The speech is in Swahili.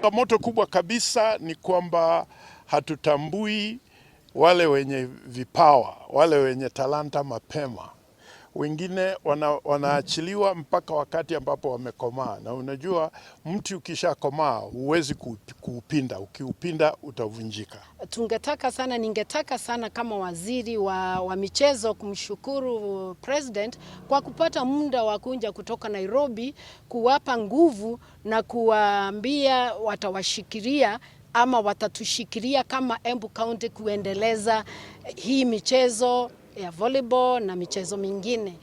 Changamoto kubwa kabisa ni kwamba hatutambui wale wenye vipawa, wale wenye talanta mapema. Wengine wanaachiliwa mpaka wakati ambapo wamekomaa, na unajua mti ukishakomaa huwezi kuupinda, ukiupinda utavunjika. Tungetaka sana, ningetaka sana kama waziri wa michezo kumshukuru President kwa kupata muda wa kuja kutoka Nairobi kuwapa nguvu na kuwaambia watawashikilia ama watatushikilia kama Embu County kuendeleza hii michezo ya volleyball na michezo mingine.